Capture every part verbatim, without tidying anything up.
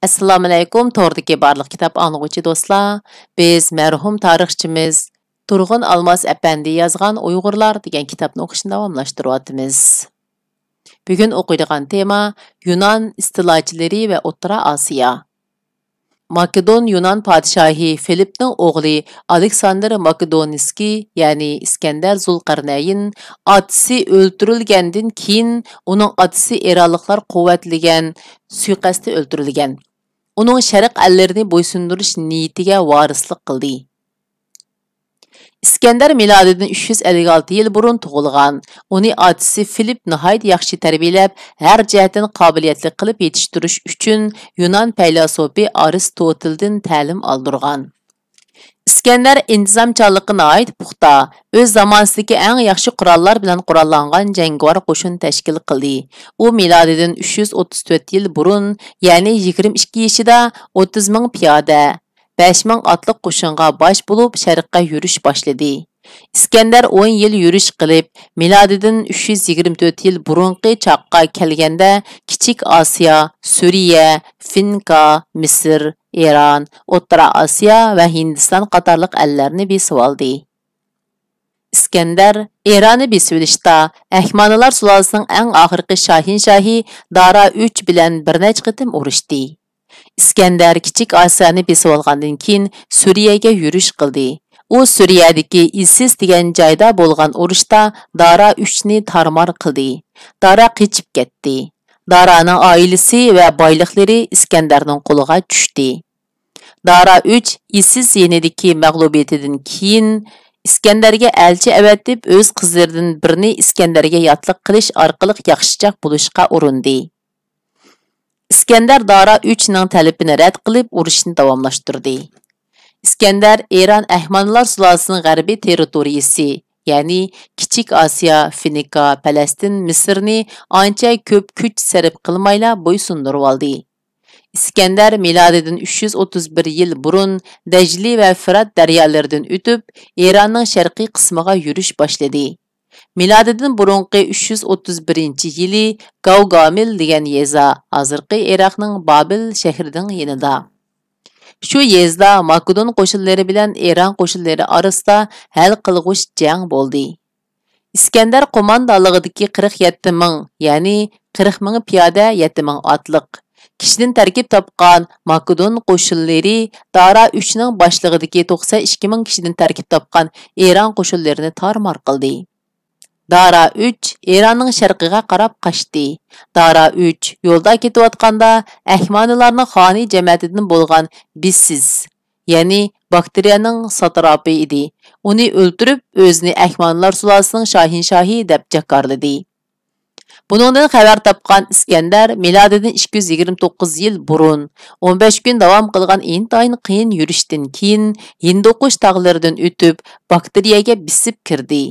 ئەسسالامۇئەلەيكۇم، توردىكى بارلىق كىتاب ئاڭلىغۇچى دوستلار. بىز مەرھۇم تارىخچىمىز تۇرغۇن ئالماس ئەپەندى يازغان ئۇيغۇرلار دېگەن كىتابنى ئوقۇشنى داۋاملاشتۇرۇۋاتىمىز. بۈگۈن ئوقۇيدىغان تېما يۇنان ئىستىلاچىلىرى ۋە ئوتتۇرا ئاسىيا. ماكېدون يۇنان پادىشاھى فىلىپنىڭ ئوغلى ئالېكساندىر ماكېدونسكىي، يەنى ئىسكەندەر زۇلقەرنەين، ئاتىسى ئۆلتۈرۈلگەندىن كېيىن، ئۇنىڭ ئاتىسى ئېرانلىقلار قۇۋۋەتلىگەن سۇيىقەستتە ئۆلتۈرۈلگەن. ئۇنىڭ شەرق ئەللىرىنى بويسۇندۇرۇش نىيىتىگە ۋارىسلىق قىلدى. ئىسكەندەر مىلادىدىن ئۈچ يۈز ئەللىك ئالتە يىل بۇرۇن تۇغۇلغان. ئۇنى ئاتىسى فىلىپ ناھايىتى ياخشى تەربىيەلەپ، ھەر جەھەتتىن قابىلىيەتلىك قىلىپ يېتىشتۈرۈش ئۈچۈن يۇنان پەيلاسوپى ئارىستوتىلدىن تەلىم ئالدۇرغان. ئىسكەندەر ئىنتىزامچانلىقى ناھايىتى پۇختا، ئۆز زامانىسىدىكى ئەڭ ياخشى قوراللار بىلەن قوراللانغان جەڭگىۋار قوشۇن تەشكىل قىلدى. ئۇ مىلادىدىن ئۈچ يۈز ئوتتۇز تۆت يىل بۇرۇن، يەنى يىگىرمە ئىككى يېشىدا ئوتتۇز مىڭ پىيادە، بەش مىڭ ئاتلىق قوشۇنغا باش بولۇپ، شەرققە يۈرۈش باشلىدى. ئىسكەندەر ئون يىل يۈرۈش قىلىپ، مىلادىدىن ئۈچ يۈز يىگىرمە تۆت يىل بۇرۇنقى چاغقا كەلگەندە، كىچىك ئاسىيا، سۈرىيە، فىنكا، مىسىر، ئىران، ئوتتۇرا ئاسىيا ۋە ھىندىستان قاتارلىق ئەللەرنى بېسىۋالدى. ئىسكەندەر ئىراننى بېسىۋېلىشتا ئەھمانىلار سۇلالىسىنىڭ ئەڭ ئاخىرقى شاھىنشاھى دارا ئۈچ بىلەن بىر نەچچە قېتىم ئۇرۇشتى. ئىسكەندەر كىچىك ئاسىيانى بېسىۋالغاندىن كېيىن سۈرىيەگە يۈرۈش قىلدى. ئۇ سۈرىيەدىكى ئىسىس دېگەن جايدا بولغان ئۇرۇشتا دارا ئۈچنى تارمار قىلدى. دارا قېچىپ كەتتى. دارانىڭ ئائىلىسى ۋە بايلىقلىرى ئىسكەندەرنىڭ قولىغا چۈشتى. دارا ئۈچ ئىسىس يېنىدىكى مەغلۇبىيىتىدىن كېيىن ئىسكەندەرگە ئەلچى ئەۋەتىپ، ئۆز قىزلىرىدىن بىرىنى ئىسكەندەرگە ياتلىق قىلىش ئارقىلىق ياخشىچاق بولۇشقا ئۇرۇندى. ئىسكەندەر دارا ئۈچنىڭ تەلىپىنى رەت قىلىپ، ئۇرۇشنى داۋاملاشتۇردى. ئىسكەندەر ئىران ئەھمانىلار سۇلالىسىنىڭ غەربىي تېررىتورىيىسى، يەنى كىچىك ئاسىيا، فىنىكا، پەلەستىن، مىسىرنى ئانچە كۆپ كۈچ سەرپ قىلمايلا بويسۇندۇرۇۋالدى. ئىسكەندەر مىلادىدىن ئۈچ يۈز ئوتتۇز بىر يىل بۇرۇن دەجلى ۋە فىرات دەريالىرىدىن ئۆتۈپ، ئىراننىڭ شەرقىي قىسمىغا يۈرۈش باشلىدى. مىلادىدىن بۇرۇنقى ئۈچ يۈز ئوتتۇز بىرىنچى يىلى گاۋگامىل دېگەن يېزا، ھازىرقى ئىراقنىڭ بابىل شەھىرىنىڭ يېنىدا. شۇ يېزىدا ماكېدون قوشۇنلىرى بىلەن ئىران قوشۇنلىرى ئارىسىدا ھەل قىلغۇچ جەڭ بولدى. ئىسكەندەر قوماندانلىقىدىكى قىرىق يەتتە مىڭ، يەنى قىرىق مىڭ پىيادە، يەتتە مىڭ ئاتلىق كىشىدىن تەركىب تاپقان ماكېدون قوشۇنلىرى دارا ئۈچنىڭ باشلىقىدىكى توقسەن ئىككى مىڭ كىشىدىن تەركىب تاپقان ئىران قوشۇنلىرىنى تارمار قىلدى. دارا ئۈچ ئىراننىڭ شەرقىگە قاراپ قاچتى. دارا ئۈچ يولدا كېتىۋاتقاندا، ئەھمانىلارنىڭ خانى جەمەتىدىن بولغان بىسىز، يەنى باكتىرىيەنىڭ ساتراپى ئىدى. ئۇنى ئۆلتۈرۈپ، ئۆزىنى ئەھمانىلار سۇلالىسىنىڭ شاھىنشاھى دەپ جاكارلىدى. بۇنىڭدىن خەۋەر تاپقان ئىسكەندەر مىلادىدىن ئىككى يۈز يىگىرمە توققۇز يىل بۇرۇن ئون بەش كۈن داۋام قىلغان ئىنتايىن قىيىن يۈرۈشتىن كېيىن، ھىندىقۇش تاغلىرىدىن ئۆتۈپ، باكتىرىيەگە بېسىپ كىردى.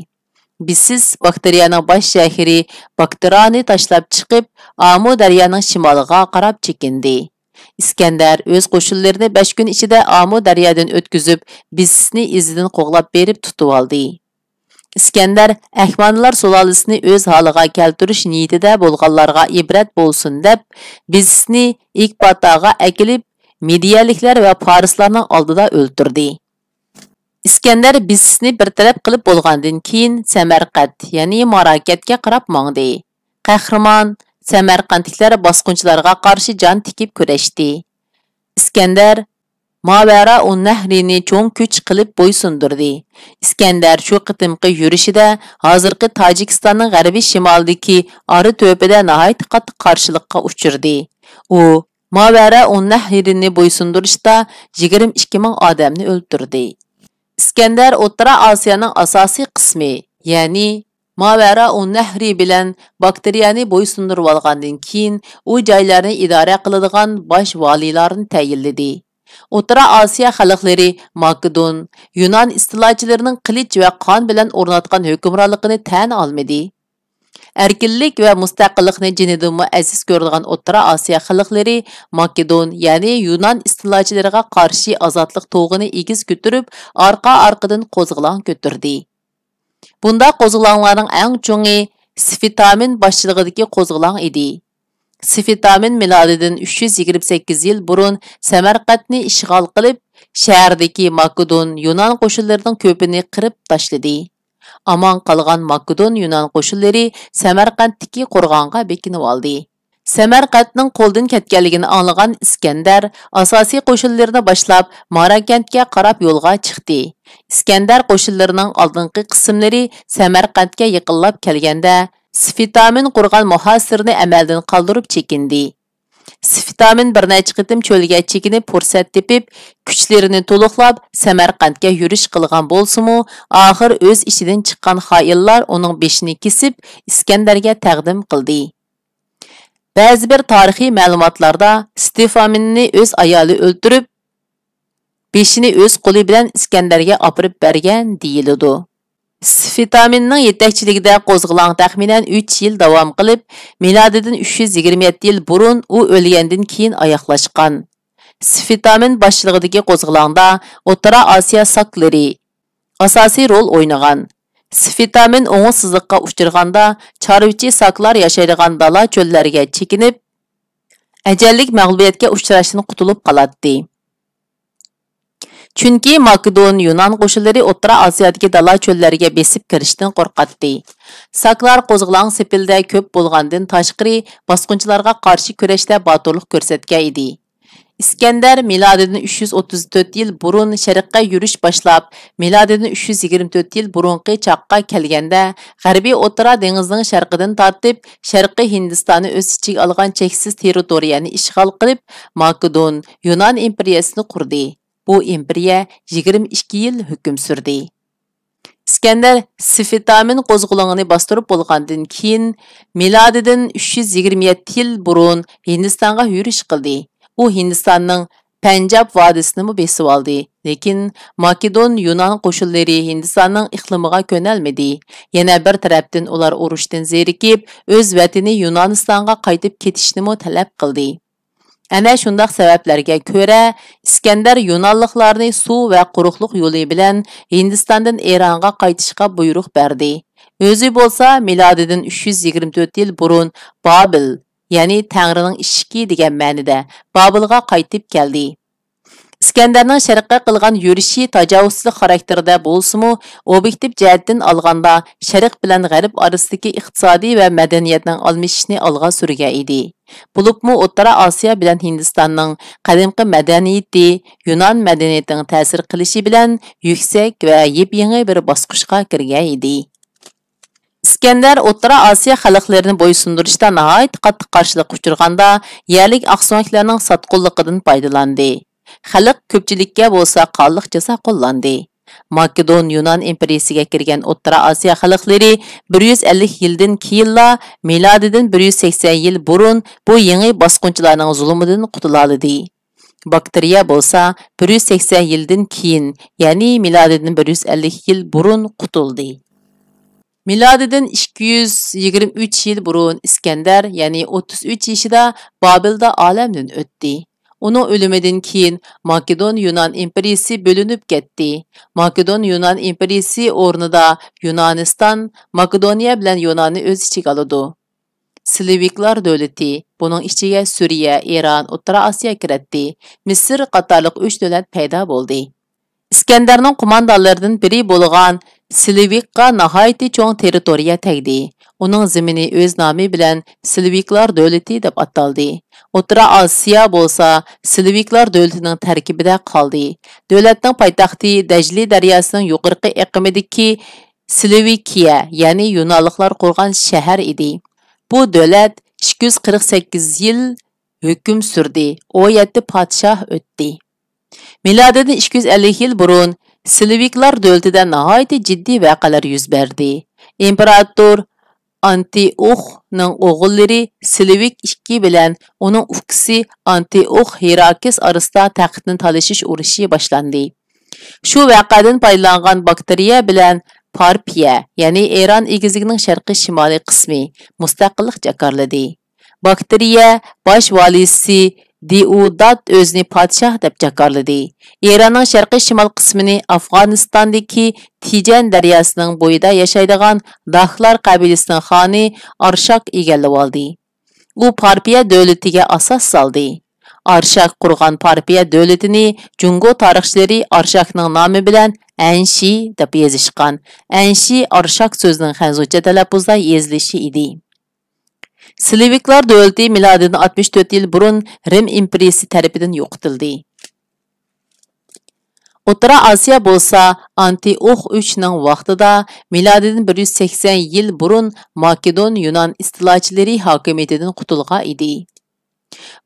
بىسىس باكتىرىيەنىڭ باش شەھىرى باكتىرانى تاشلاپ چىقىپ، ئامۇ دەريانىڭ شىمالىغا قاراپ چېكىندى. ئىسكەندەر ئۆز قوشۇنلىرىنى بەش كۈن ئىچىدە ئامۇ دەريادىن ئۆتكۈزۈپ، بىسىسنى ئىزىدىن قوغلاپ بېرىپ تۇتۇۋالدى. ئىسكەندەر ئەھمانىلار سۇلالىسىنى ئۆز ھالىغا كەلتۈرۈش نىيىتىدە بولغانلارغا ئىبرەت بولسۇن دەپ، بىسىسنى ئېكباتاغا ئەكېلىپ، مىدىيەلىكلەر ۋە پارسلارنىڭ ئالدىدا ئۆلتۈردى. ئىسكەندەر بىسىسنى بىر تەرەپ قىلىپ بولغاندىن كېيىن، سەمەرقەنت، يەنى ماراكەتكە قاراپ ماڭدى. قەھرىمان سەمەرقەنتلىكلەر باسقۇنچىلارغا قارشى جان تىكىپ كۈرەشتى. ئىسكەندەر ماۋەرا ئۇننەھرىنى چوڭ كۈچ قىلىپ بويسۇندۇردى. ئىسكەندەر شۇ قېتىمقى يۈرۈشىدە ھازىرقى تاجىكىستاننىڭ غەربىي شىمالىدىكى ئارا تۆپىدە ناھايىتى قاتتىق قارشىلىققا ئۇچرىدى. ئۇ ماۋەرا ئۇننەھرىنى بويسۇندۇرۇشتا يىگىرمە ئىككى مىڭ ئادەمنى ئۆلتۈردى. ئىسكەندەر ئوتتۇرا ئاسىيانىڭ ئاساسىي قىسمى، يەنى ماۋەرا ئۇننەھرى بىلەن باكتىرىيەنى بويسۇندۇرۇۋالغاندىن كېيىن، ئۇ جايلارنى ئىدارە قىلىدىغان باش ۋالىيلارنى تەيىنلىدى. ئوتتۇرا ئاسىيا خەلقلىرى ماكېدون، يۇنان ئىستىلاچىلىرىنىڭ قىلىچ ۋە قان بىلەن ئورناتقان ھۆكۈمرانلىقىنى تەن ئالمىدى. ئەركىنلىك ۋە مۇستەقىللىقنى جېنىدىنمۇ ئەزىز كۆرىدىغان ئوتتۇرا ئاسىيا خەلقلىرى ماكېدون، يەنى يۇنان ئىستىلاچىلىرىغا قارشى ئازادلىق تۇغىنى ئېگىز كۆتۈرۈپ، ئارقا-ئارقىدىن قوزغىلاڭ كۆتۈردى. بۇنداق قوزغىلاڭلارنىڭ ئەڭ چوڭى سفىتامىن باشچىلىقىدىكى قوزغىلاڭ ئىدى. سفىتامىن مىلادىدىن ئۈچ يۈز يىگىرمە سەككىز يىل بۇرۇن سەمەرقەنتنى ئىشغال قىلىپ، شەھەردىكى ماكېدون يۇنان قوشۇنلىرىنىڭ كۆپىنى قىرىپ تاشلىدى. ئامان قالغان ماكېدون يۇنان قوشۇنلىرى سەمەرقەنتتىكى قورغانغا بېكىنىۋالدى. سەمەرقەنتنىڭ قولدىن كەتكەنلىكىنى ئاڭلىغان ئىسكەندەر ئاساسىي قوشۇنلىرىنى باشلاپ، ماراكەنتكە قاراپ يولغا چىقتى. ئىسكەندەر قوشۇنلىرىنىڭ ئالدىنقى قىسىملىرى سەمەرقەنتكە يېقىنلاپ كەلگەندە، سفىتامىن قۇرغان مۇھاسىرىنى ئەمەلدىن قالدۇرۇپ چېكىندى. سفىتامىن بىر نەچچە قېتىم چۆلگە چېكىنىپ پۇرسەت تېپىپ، كۈچلىرىنى تولۇقلاپ، سەمەرقەنتكە يۈرۈش قىلغان بولسىمۇ، ئاخىر ئۆز ئىچىدىن چىققان خائىنلار ئۇنىڭ بېشىنى كېسىپ، ئىسكەندەرگە تەقدىم قىلدى. بەزى بىر تارىخىي مەلۇماتلاردا سفىتامىننى ئۆز ئايالى ئۆلتۈرۈپ، بېشىنى ئۆز قولى بىلەن ئىسكەندەرگە ئاپىرىپ بەرگەن دېيىلىدۇ. سفىتامىننىڭ يېتەكچىلىكىدە قوزغىلاڭ تەخمىنەن ئۈچ يىل داۋام قىلىپ، مىلادىدىن ئۈچ يۈز يىگىرمە يەتتە يىل بۇرۇن ئۇ ئۆلگەندىن كېيىن ئاياغلاشقان. سفىتامىن باشچىلىقىدىكى قوزغىلاڭدا ئوتتۇرا ئاسىيا ساكلىرى ئاساسىي رول ئوينىغان. سفىتامىن ئوڭۇشسىزلىققا ئۇچرىغاندا، چارۋىچى ساكلار ياشايدىغان دالا چۆللەرگە چېكىنىپ، ئەجەللىك مەغلۇبىيەتكە ئۇچراشتىن قۇتۇلۇپ قالاتتى. چۈنكى ماكېدون يۇنان قوشۇنلىرى ئوتتۇرا ئاسىيادىكى دالا چۆللەرگە بېسىپ كىرىشتىن قورقاتتى. ساكلار قوزغىلاڭ سېپىلدە كۆپ بولغاندىن تاشقىرى، باسقۇنچىلارغا قارشى كۈرەشتە باتۇرلۇق كۆرسەتكەن ئىدى. ئىسكەندەر مىلادىدىن ئۈچ يۈز ئوتتۇز تۆت يىل بۇرۇن شەرققە يۈرۈش باشلاپ، مىلادىدىن ئۈچ يۈز يىگىرمە تۆت يىل بۇرۇنقى چاغقا كەلگەندە، غەربىي ئوتتۇرا دېڭىزنىڭ شەرقىدىن تارتىپ، شەرقىي ھىندىستاننى ئۆز ئىچىگە ئالغان چەكسىز تېررىتورىيەنى ئىشغال قىلىپ، ماكېدون، يۇنان ئىمپېرىيەسىنى قۇردى. بۇ ئىمپېرىيە يىگىرمە ئىككى يىل ھۆكۈم سۈردى. ئىسكەندەر سفىتامىن قوزغىلىڭىنى باستۇرۇپ بولغاندىن كېيىن، مىلادىدىن ئۈچ يۈز يىگىرمە يەتتە يىل بۇرۇن ھىندىستانغا يۈرۈش قىلدى. ئۇ ھىندىستاننىڭ پەنجاب ۋادىسىنىمۇ بېسىۋالدى. لېكىن ماكېدون يۇنان قوشۇنلىرى ھىندىستاننىڭ ئىقلىمىغا كۆنەلمىدى. يەنە بىر تەرەپتىن ئۇلار ئۇرۇشتىن زېرىكىپ، ئۆز ۋەتىنى يۇنانىستانغا قايتىپ كېتىشنىمۇ تەلەپ قىلدى. ئەنە شۇنداق سەۋەبلەرگە كۆرە، ئىسكەندەر يۇنانلىقلارنى سۇ ۋە قۇرۇقلۇق يولى بىلەن ھىندىستاندىن ئىرانغا قايتىشقا بۇيرۇق بەردى. ئۆزى بولسا مىلادىدىن ئۈچ يۈز يىگىرمە تۆت يىل بۇرۇن بابىل، يەنى تەڭرىنىڭ ئىشىكى دېگەن مەنىدە، بابىلغا قايتىپ كەلدى. ئىسكەندەرنىڭ شەرققە قىلغان يۈرۈشى تاجاۋۇزچىلىق خاراكتېرىدە بولسىمۇ، ئوبيېكتىپ جەھەتتىن ئالغاندا، شەرق بىلەن غەرب ئارىسىدىكى ئىقتىسادىي ۋە مەدەنىيەتنىڭ ئالمىشىشىنى ئالغا سۈرگەن ئىدى. بولۇپمۇ ئوتتۇرا ئاسىيا بىلەن ھىندىستاننىڭ قەدىمكى مەدەنىيىتى يۇنان مەدەنىيىتىنىڭ تەسىر قىلىشى بىلەن يۈكسەك ۋە يېپيېڭى بىر باسقۇچقا كىرگەن ئىدى. ئىسكەندەر ئوتتۇرا ئاسىيا خەلقلىرىنى بويسۇندۇرۇشتا ناھايىتى قاتتىق قارشىلىققا ئۇچرىغاندا، يەرلىك ئاقسۆڭەكلەرنىڭ ساتقۇنلۇقىدىن پايدىلاندى. خەلق كۆپچىلىككە بولسا قانلىق جازا قوللاندى. ماكېدون يۇنان ئىمپېرىيىسىگە كىرگەن ئوتتۇرا ئاسىيا خەلقلىرى بىر يۈز ئەللىك يىلدىن كېيىنلا، مىلادىدىن بىر يۈز سەكسەن يىل بۇرۇن بۇ يېڭى باسقۇنچىلارنىڭ زۇلۇمىدىن قۇتۇلالىدى. باكتىرىيە بولسا بىر يۈز سەكسەن يىلدىن كېيىن، يەنى مىلادىدىن بىر يۈز ئەللىك يىل بۇرۇن قۇتۇلدى. مىلادىدىن ئىككى يۈز يىگىرمە ئۈچ يىل بۇرۇن ئىسكەندەر، يەنى ئوتتۇز ئۈچ يېشىدا بابىلدا ئالەمدىن ئۆتتى. ئۇنىڭ ئۆلۈمىدىن كېيىن ماكېدون يۇنان ئىمپېرىيىسى بۆلۈنۈپ كەتتى. ماكېدون يۇنان ئىمپېرىيىسى ئورنىدا يۇنانىستان، ماكېدونىيە بىلەن يۇناننى ئۆز ئىچىگە ئالىدۇ. سلېۋىكلار دۆلىتى، بۇنىڭ ئىچىگە سۈرىيە، ئىران، ئوتتۇرا ئاسىيا كىرەتتى، مىسىر قاتارلىق ئۈچ دۆلەت پەيدا بولدى. ئىسكەندەرنىڭ قوماندانلىرىدىن بىرى بولغان سلېۋىكقا ناھايىتى چوڭ تېررىتورىيە تەگدى. ئۇنىڭ زېمىنى ئۆز نامى بىلەن سلېۋىكلار دۆلىتى دەپ ئاتالدى. ئوتتۇرا ئاسىيا بولسا سلېۋىكلار دۆلىتىنىڭ تەركىبىدە قالدى. دۆلەتنىڭ پايتەختى دەجلى دەرياسىنىڭ يۇقىرىقى ئېقىمىدىكى سلېۋىكىيە، يەنى يۇنانلىقلار قۇرغان شەھەر ئىدى. بۇ دۆلەت ئىككى يۈز قىرىق سەككىز يىل ھۆكۈم سۈردى، ئون يەتتە پادىشاھ ئۆتتى. مىلادىدىن ئىككى يۈز ئەللىك يىل بۇرۇن سلېۋىكلار دۆلىتىدە ناھايىتى جىددىي ۋەقەلەر يۈز بەردى. ئىمپېراتور ئانتىئوخنىڭ ئوغۇللىرى سلېۋىك ئىككى بىلەن ئۇنىڭ ئۇكىسى ئانتىئوخ ھېراكىس ئارىسىدا تەختنى تالىشىش ئۇرۇشى باشلاندى. شۇ ۋەقەدىن پايدىلانغان باكتىرىيە بىلەن پارپىيە، يەنى ئىران ئېگىزلىكىنىڭ شەرقىي شىمالىي قىسمى مۇستەقىللىق جاكارلىدى. باكتىرىيە باش ۋالىيسى دىئۇدات ئۆزىنى پادىشاھ دەپ جاكارلىدى. ئىراننىڭ شەرقىي شىمال قىسمىنى ئافغانىستاندىكى تىجەن دەرياسىنىڭ بويىدا ياشايدىغان داھلار قەبىلىسىنىڭ خانى ئارشاك ئىگىلىۋالدى. ئۇ پارپىيە دۆلىتىگە ئاساس سالدى. ئارشاك قۇرغان پارپىيە دۆلىتىنى جۇڭگو تارىخچىلىرى ئارشاكنىڭ نامى بىلەن ئەنشى دەپ يېزىشقان. ئەنشى ئارشاك سۆزىنىڭ خەنزۇچە تەلەپپۇزدا يېزىلىشى ئىدى. سلىۋىكلار دۆلىتى مىلادىدىن ئاتمىش تۆت يىل بۇرۇن رىم ئىمپېرىيىسى تەرىپىدىن يوقىتىلدى. ئوتتۇرا ئاسىيا بولسا ئانتىئوخ ئۈچنىڭ ۋاقتىدا، مىلادىدىن بىر يۈز سەكسەن يىل بۇرۇن، ماكېدون يۇنان ئىستىلاچىلىرى ھاكىمىيىتىدىن قۇتۇلغان ئىدى.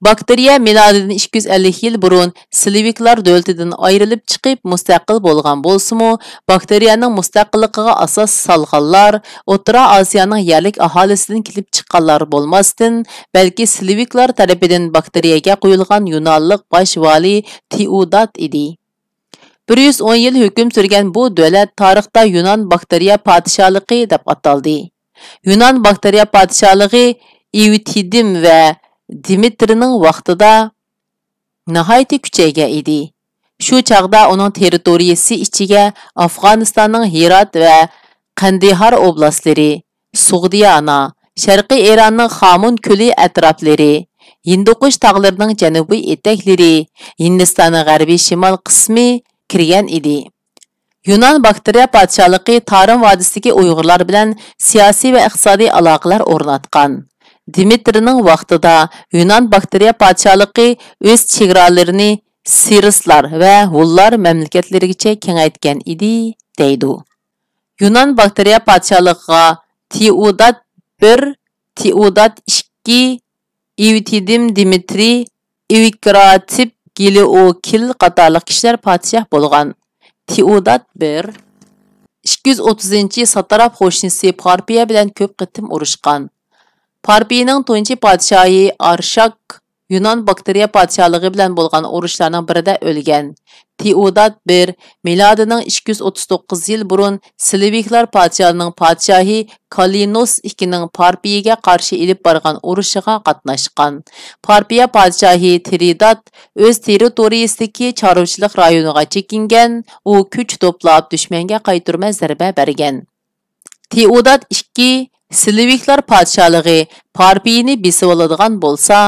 باكتىرىيە مىلادىدىن ئىككى يۈز ئەللىك يىل بۇرۇن سلىۋىكلار دۆلىتىدىن ئايرىلىپ چىقىپ مۇستەقىل بولغان بولسىمۇ، باكتىرىيەنىڭ مۇستەقىللىقىغا ئاساس سالغانلار ئوتتۇرا ئاسىيانىڭ يەرلىك ئاھالىسىدىن كېلىپ چىققانلار بولماستىن، بەلكى سلىۋىكلار تەرىپىدىن باكتىرىيەگە قويۇلغان يۇنانلىق باش ۋالىي تېئودات ئىدى. بىر يۈز ئون يىل ھۆكۈم سۈرگەن بۇ دۆلەت تارىختا يۇنان باكتىرىيە پادىشاھلىقى دەپ ئاتالدى. يۇنان باكتىرىيە پادىشاھلىقى ئېۋتىدىم ۋە دىمىترىنىڭ ۋاقتىدا ناھايىتى كۈچەيگەن ئىدى. شۇ چاغدا ئۇنىڭ تېررىتورىيىسى ئىچىگە ئافغانىستاننىڭ ھىرات ۋە قەندىھار ئوبلاستلىرى، سۇغدىيانا، شەرقىي ئىراننىڭ خامۇن كۆلى ئەتراپلىرى، ھىندىقۇش تاغلىرىنىڭ جەنۇبىي ئېتەكلىرى، ھىندىستاننىڭ غەربىي شىمال قىسمى كىرگەن ئىدى. يۇنان باكتىرىيە پادىشاھلىقى تارىم ۋادىسىدىكى ئۇيغۇرلار بىلەن سىياسىي ۋە ئىقتىسادىي ئالاقىلەر ئورناتقان. دىمىترىنىڭ ۋاقتىدا يۇنان باكتىرىيە پادىشاھلىقى ئۆز چېگرالىرىنى سىرىسلار ۋە ھۇنلار مەملىكەتلىرىگىچە كېڭەيتكەن ئىدى، دەيدۇ. يۇنان باكتىرىيە پادىشاھلىقىغا تېئودات بىر، تېئودات ئىككى، ئېۋتىدىم دىمىترىي، ئېۋكراتىپ گېلىئوكىل قاتارلىق كىشىلەر پادىشاھ بولغان. تېئودات بىر ئىككى يۈز ئوتتۇزىنچى ساتراپ قوشنىسى پارپىيە بىلەن كۆپ قېتىم ئۇرۇشقان. پارپىيىنىڭ تۇنجى پادىشاھى ئارشاك يۇنان باكتىرىيە پادىشاھلىقى بىلەن بولغان ئۇرۇشلارنىڭ بىرىدە ئۆلگەن. تېئودات بىر مىلادىنىڭ ئىككى يۈز ئوتتۇز توققۇز يىل بۇرۇن سلىۋىكلار پادىشاھلىقىنىڭ پادىشاھى كالىنوس ئىككىنىڭ پارپىيىگە قارشى ئېلىپ بارغان ئۇرۇشىغا قاتناشقان. پارپىيە پادىشاھى تىرىدات ئۆز تېررىتورىيىسىدىكى چارۋىچىلىق رايونىغا چېكىنگەن، ئۇ كۈچ توپلاپ دۈشمەنگە قايتۇرما زەربە بەرگەن. تېئودات ئىككى سلىۋىكلار پادىشاھلىقى پارپىيىنى بېسىۋالىدىغان بولسا،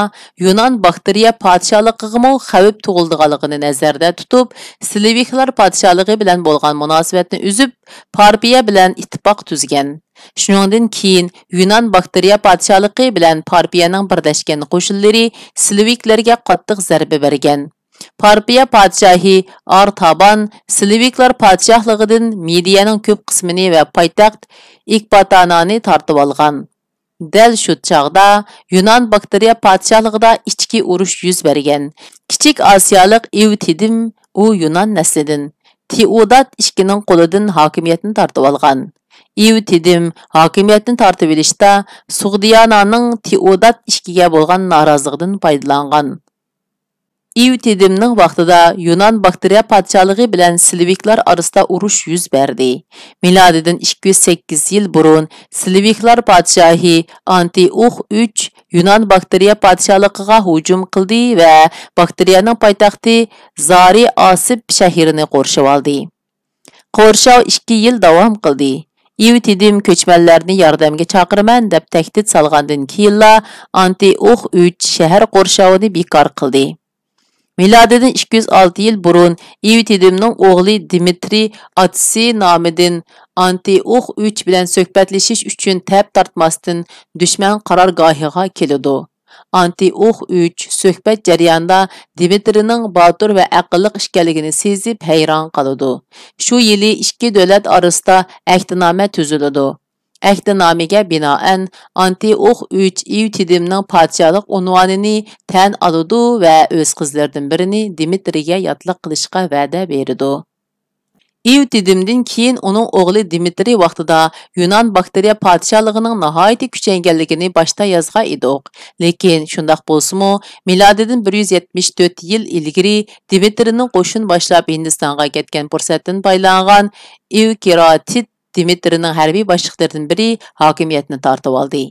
يۇنان باكتىرىيە پادىشاھلىقىغىمۇ خەۋپ تۇغۇلىدىغانلىقىنى نەزەردە تۇتۇپ، سلىۋىكلار پادىشاھلىقى بىلەن بولغان مۇناسىۋەتنى ئۈزۈپ، پارپىيە بىلەن ئىتتىپاق تۈزگەن. شۇنىڭدىن كېيىن يۇنان باكتىرىيە پادىشاھلىقى بىلەن پارپىيەنىڭ بىرلەشكەن قوشۇنلىرى سلىۋىكلەرگە قاتتىق زەربە بەرگەن. پارپىيە پادىشاھى ئارتابان سلىۋىكلار پادىشاھلىقىدىن مىدىيەنىڭ كۆپ قىسمىنى ۋە پايتەخت ئېكباتانانى تارتىۋالغان. دەل شۇ چاغدا يۇنان باكتىرىيە پادىشاھلىقىدا ئىچكى ئۇرۇش يۈز بەرگەن. كىچىك ئاسىيالىق ئېۋتىدىم، ئۇ يۇنان نەسلىدىن، تېئودات ئىككىنىڭ قولىدىن ھاكىمىيەتنى تارتىۋالغان. ئېۋتىدىم ھاكىمىيەتنى تارتىۋېلىشتا سۇغدىيانانىڭ تېئودات ئىككىگە بولغان نارازىلىقىدىن پايدىلانغان. ئېۋتىدىمنىڭ ۋاقتىدا يۇنان باكتىرىيە پادىشاھلىقى بىلەن سلىۋىكلار ئارىسىدا ئۇرۇش يۈز بەردى. مىلادىدىن ئىككى يۈز سەككىز يىل بۇرۇن سلىۋىكلار پادىشاھى ئانتىئوخ ئۈچ يۇنان باكتىرىيە پادىشاھلىقىغا ھۇجۇم قىلدى ۋە باكتىرىيەنىڭ پايتەختى زارى ئاسىپ شەھىرىنى قورشىۋالدى. قورشاۋ ئىككى يىل داۋام قىلدى. ئېۋتىدىم كۆچمەنلەرنى ياردەمگە چاقىرىمەن دەپ تەھدىت سالغاندىن كېيىنلا ئانتىئوخ ئۈچ شەھەر قورشاۋىنى بىكار قىلدى. مىلادىدىن ئىككى يۈز ئالتە يىل بۇرۇن ئېۋتىدىمنىڭ ئوغلى دىمىترىي ئاتىسى نامىدىن ئانتىئوخ ئۈچ بىلەن سۆھبەتلىشىش ئۈچۈن تەپ تارتماستىن دۈشمەن قارارگاھىغا كېلىدۇ. ئانتىئوخ ئۈچ سۆھبەت جەريانىدا دىمىترىنىڭ باتۇر ۋە ئەقىللىق ئىكەنلىكىنى سېزىپ ھەيران قالىدۇ. شۇ يىلى ئىككى دۆلەت ئارىسىدا ئەھدىنامە تۈزۈلىدۇ. ئەھدىنامىگە بىنائەن، ئانتىئوخ ئۈچ ئېۋتىدىمنىڭ پادىشاھلىق ئۇنۋانىنى تەن ئالىدۇ ۋە ئۆز قىزلىرىدىن بىرىنى دىمىترىيگە ياتلىق قىلىشقا ۋەدە بېرىدۇ. ئېۋتىدىمدىن كېيىن ئۇنىڭ ئوغلى دىمىترىي ۋاقتىدا يۇنان باكتىرىيە پادىشاھلىقىنىڭ ناھايىتى كۈچەيگەنلىكىنى باشتا يازغان ئىدۇق. لېكىن شۇنداق بولسىمۇ، مىلادىدىن بىر يۈز يەتمىش تۆت يىل ئىلگىرى دىمىترىنىڭ قوشۇن باشلاپ ھىندىستانغا كەتكەن پۇرسەتتىن پايدىلانغان ئېۋكراتىت دىمىترىنىڭ ھەربىي باشلىقلىرىدىن بىرى ھاكىمىيەتنى تارتىۋالدى.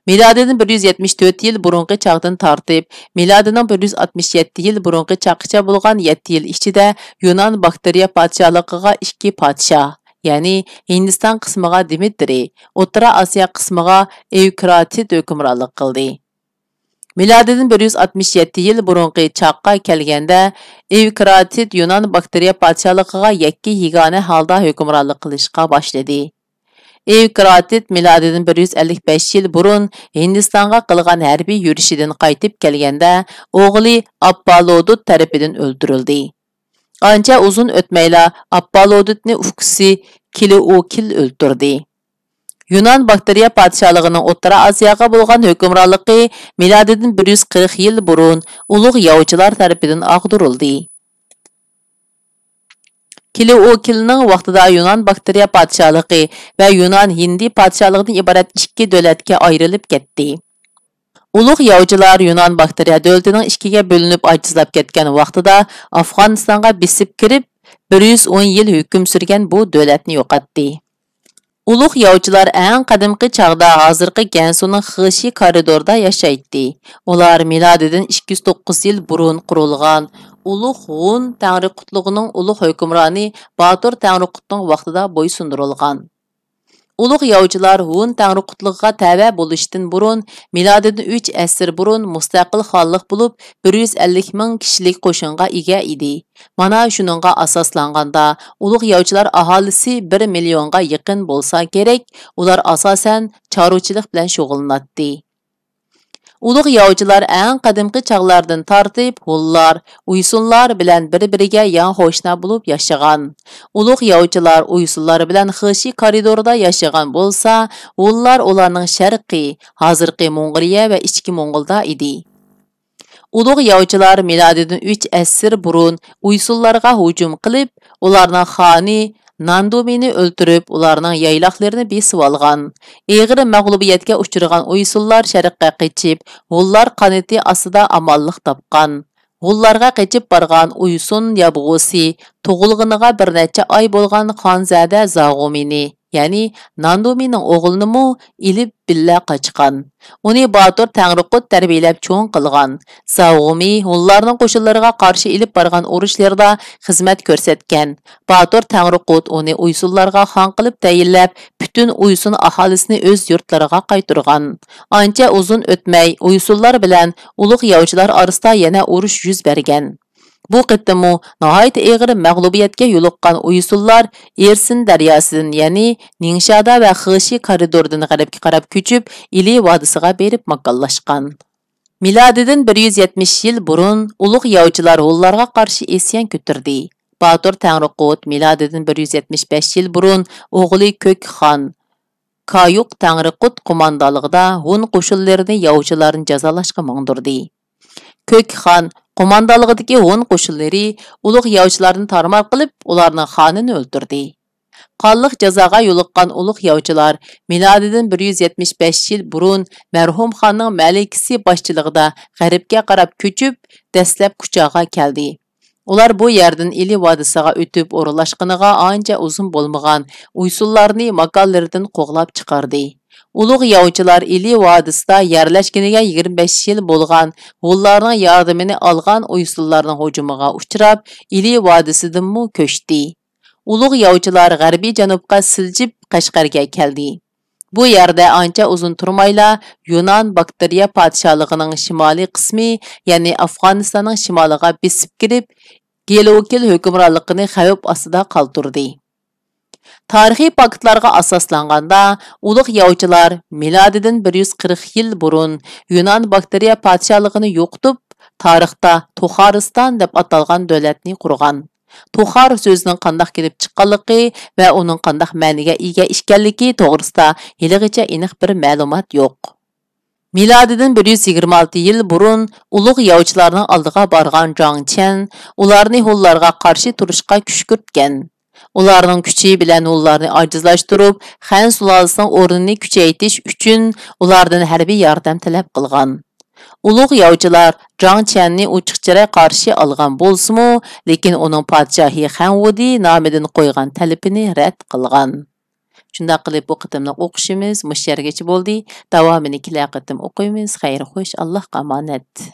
مىلادىدىن بىر يۈز يەتمىش تۆت يىل بۇرۇنقى چاغدىن تارتىپ، مىلادىنىڭ بىر يۈز ئاتمىش يەتتە يىل بۇرۇنقى چاغقىچە بولغان يەتتە يىل ئىچىدە يۇنان باكتىرىيە پادىشاھلىقىغا ئىككى پادىشاھ، يەنى ھىندىستان قىسمىغا دىمىترىي، ئوتتۇرا ئاسىيا قىسمىغا ئېۋكراتىت ھۆكۈمرانلىق قىلدى. مىلادىدىن بىر يۈز ئاتمىش يەتتە يىل بۇرۇنقى چاغقا كەلگەندە، ئېۋكراتىد يۇنان باكتىرىيە پادىشاھلىقىغا يەككە يېگانە ھالدا ھۆكۈمرانلىق قىلىشقا باشلىدى. ئېۋكراتىد مىلادىدىن بىر يۈز ئەللىك بەش يىل بۇرۇن ھىندىستانغا قىلغان ھەربىي يۈرۈشىدىن قايتىپ كەلگەندە، ئوغلى ئاپپالودۇت تەرىپىدىن ئۆلتۈرۈلدى. ئانچە ئۇزۇن ئۆتمەيلا ئاپپالودۇتنى ئۇكىسى كلېئوكىل ئۆلتۈردى. يۇنان باكتىرىيە پادىشاھلىقىنىڭ ئوتتۇرا ئاسىياغا بولغان ھۆكۈمرانلىقى مىلادىدىن بىر يۈز قىرىق يىل بۇرۇن ئۇلۇغ ياۋچىلار تەرىپىدىن ئاغدۇرۇلدى. كلېئوكىلنىڭ ۋاقتىدا يۇنان باكتىرىيە پادىشاھلىقى ۋە يۇنان ھىندى پادىشاھلىقىدىن ئىبارەت ئىككى دۆلەتكە ئايرىلىپ كەتتى. ئۇلۇغ ياۋچىلار يۇنان باكتىرىيە دۆلىتىنىڭ ئىككىگە بۆلۈنۈپ ئاجىزلاپ كەتكەن ۋاقتىدا ئافغانىستانغا بېسىپ كىرىپ، بىر يۈز ئون يىل ھۆكۈم سۈرگەن بۇ دۆلەتنى يوقاتتى. ئۇلۇغ ياۋچىلار ئەڭ قەدىمكى چاغدا ھازىرقى گەنسۇنىڭ خېشى كارىدورىدا ياشايتتى. ئۇلار مىلادىدىن ئىككى يۈز توققۇز يىل بۇرۇن قۇرۇلغان ئۇلۇغ ھۇن تەڭرىقۇتلۇقىنىڭ ئۇلۇغ ھۆكۈمرانى باتۇر تەڭرىقۇتنىڭ ۋاقتىدا بويسۇندۇرۇلغان. ئۇلۇغ ياۋچىلار ھۇن تەڭرىقۇتلۇقىغا تەۋە بولۇشتىن بۇرۇن، مىلادىدىن ئۈچ ئەسىر بۇرۇن مۇستەقىل خانلىق بولۇپ، بىر يۈز ئەللىك مىڭ كىشىلىك قوشۇنغا ئىگە ئىدى. مانا شۇنىڭغا ئاساسلانغاندا، ئۇلۇغ ياۋچىلار ئاھالىسى بىر مىليونغا يېقىن بولسا كېرەك، ئۇلار ئاساسەن چارۋىچىلىق بىلەن شۇغۇللىناتتى. ئۇلۇغ ياۋچىلار ئەڭ قەدىمكى چاغلاردىن تارتىپ ھۇنلار، ئۇيسۇنلار بىلەن بىر-بىرىگە يان قوشنا بولۇپ ياشىغان. ئۇلۇغ ياۋچىلار ئۇيسۇنلار بىلەن خېشى كارىدوردا ياشىغان بولسا، ھۇنلار ئۇلارنىڭ شەرقىي، ھازىرقى موڭغۇلىيە ۋە ئىچكى موڭغۇلدا ئىدى. ئۇلۇغ ياۋچىلار مىلادىدىن ئۈچ ئەسىر بۇرۇن ئۇيسۇنلارغا ھۇجۇم قىلىپ، ئۇلارنىڭ خانى ناندۇمىنى ئۆلتۈرۈپ، ئۇلارنىڭ يايلاقلىرىنى بېسىۋالغان. ئېغىر مەغلۇبىيەتكە ئۇچرىغان ئۇيسۇنلار شەرققە قېچىپ، ھۇنلار قانىتى ئاستىدا ئامانلىق تاپقان. ھۇنلارغا قېچىپ بارغان ئۇيسۇن يابغۇسى تۇغۇلغىنىغا بىر نەچچە ئاي بولغان خانزادە زاغۇمىنى، يەنى ناندۇمىنىڭ ئوغلىنىمۇ ئېلىپ بىللە قاچقان. ئۇنى باتۇر تەڭرىقۇت تەربىيەلەپ چوڭ قىلغان. زاۋغۇمى ھونلارنىڭ قوشۇنلىرىغا قارشى ئېلىپ بارغان ئۇرۇشلىرىدا خىزمەت كۆرسەتكەن. باتۇر تەڭرىقۇت ئۇنى ئۇيسۇنلارغا خان قىلىپ تەيىنلەپ، پۈتۈن ئۇيسۇن ئاھالىسىنى ئۆز يۇرتلىرىغا قايتۇرغان. ئانچە ئۇزۇن ئۆتمەي، ئۇيسۇنلار بىلەن ئۇلۇغ ياۋچىلار ئارىسىدا يەنە ئۇرۇش يۈز بەرگەن. بۇ قېتىممۇ ناھايىتى ئېغىر مەغلۇبىيەتكە يولۇققان ئۇيسۇنلار ئېرسىن دەرياسىدىن، يەنى نىڭشادا ۋە خېشى كارىدوردىن غەربكە قاراپ كۆچۈپ، ئىلى ۋادىسىغا بېرىپ ماكانلاشقان. مىلادىدىن بىر يۈز يەتمىش يىل بۇرۇن ئۇلۇغ ياۋچىلار ھونلارغا قارشى ئىسيان كۆتۈردى. باتۇر تەڭرىقۇت مىلادىدىن بىر يۈز يەتمىش بەش يىل بۇرۇن ئوغلى كۆك خان كايۇق تەڭرىقۇت قوماندانلىقىدا ھون قوشۇنلىرىنى ياۋچىلارنى جازالاشقا ماڭدۇردى. كۆك خان قوماندانلىقىدىكى ھون قوشۇنلىرى ئۇلۇغ ياۋچىلاردىن تارمار قىلىپ، ئۇلارنىڭ خانىنى ئۆلتۈردى. قانلىق جازاغا يولۇققان ئۇلۇغ ياۋچىلار مىلادىدىن بىر يۈز يەتمىش بەش يىل بۇرۇن مەرھۇم خاننىڭ مەلىكىسى باشچىلىقىدا غەربكە قاراپ كۆچۈپ، دەسلەپ كۇچاغا كەلدى. ئۇلار بۇ يەردىن ئىلى ۋادىسىغا ئۆتۈپ ئورۇنلاشقىنىغا ئانچە ئۇزۇن بولمىغان ئۇيسۇنلارنى ماكانلىرىدىن قوغلاپ چىقاردى. ئۇلۇغ ياۋچىلار ئىلى ۋادىسىدا يەرلەشكىنىگە يىگىرمە بەش يىل بولغان ھونلارنىڭ ياردىمىنى ئالغان ئۇيسۇنلارنىڭ ھۇجۇمىغا ئۇچراپ، ئىلى ۋادىسىدىنمۇ كۆچتى. ئۇلۇغ ياۋچىلار غەربىي جەنۇبقا سىلجىپ، قەشقەرگە كەلدى. بۇ يەردە ئانچە ئۇزۇن تۇرمايلا، يۇنان باكتىرىيە پادىشاھلىقىنىڭ شىمالىي قىسمى، يەنى ئافغانىستاننىڭ شىمالىغا بېسىپ كىرىپ، گېلوكىل ھۆكۈمرانلىقىنى خەۋپ ئاستىدا قالدۇردى. تارىخىي پاكىتلارغا ئاساسلانغاندا، ئۇلۇغ ياۋچىلار مىلادىدىن بىر يۈز قىرىق يىل بۇرۇن يۇنان باكتىرىيە پادىشاھلىقىنى يوقىتىپ، تارىختا توخارىستان دەپ ئاتالغان دۆلەتنى قۇرغان. توخار سۆزىنىڭ قانداق كېلىپ چىققانلىقى ۋە ئۇنىڭ قانداق مەنىگە ئىگە ئىكەنلىكى توغرىسىدا ھېلىغىچە ئېنىق بىر مەلۇمات يوق. مىلادىدىن بىر يۈز يىگىرمە ئالتە يىل بۇرۇن ئۇلۇغ ياۋچىلارنىڭ ئالدىغا بارغان جاڭ چيەن ئۇلارنى ھونلارغا قارشى تۇرۇشقا كۈشكۈرتكەن. ئۇلارنىڭ كۈچى بىلەن ھونلارنى ئاجىزلاشتۇرۇپ، خەن سۇلالىسىنىڭ ئورنىنى كۈچەيتىش ئۈچۈن ئۇلاردىن ھەربىي ياردەم تەلەپ قىلغان. ئۇلۇغ ياۋچىلار جاڭ چيەننى ئوچۇق چىراي قارشى ئالغان بولسىمۇ، لېكىن ئۇنىڭ پادىشاھى خەن ۋۇدى نامىدىن قويغان تەلىپىنى رەت قىلغان. شۇنداق قىلىپ، بۇ قېتىملىق ئوقۇشىمىز مۇشۇ يەرگىچە بولدى. داۋامىنى كېلەر قېتىم ئوقۇيمىز. خەير خوش، ئاللاھقا ئامانەت.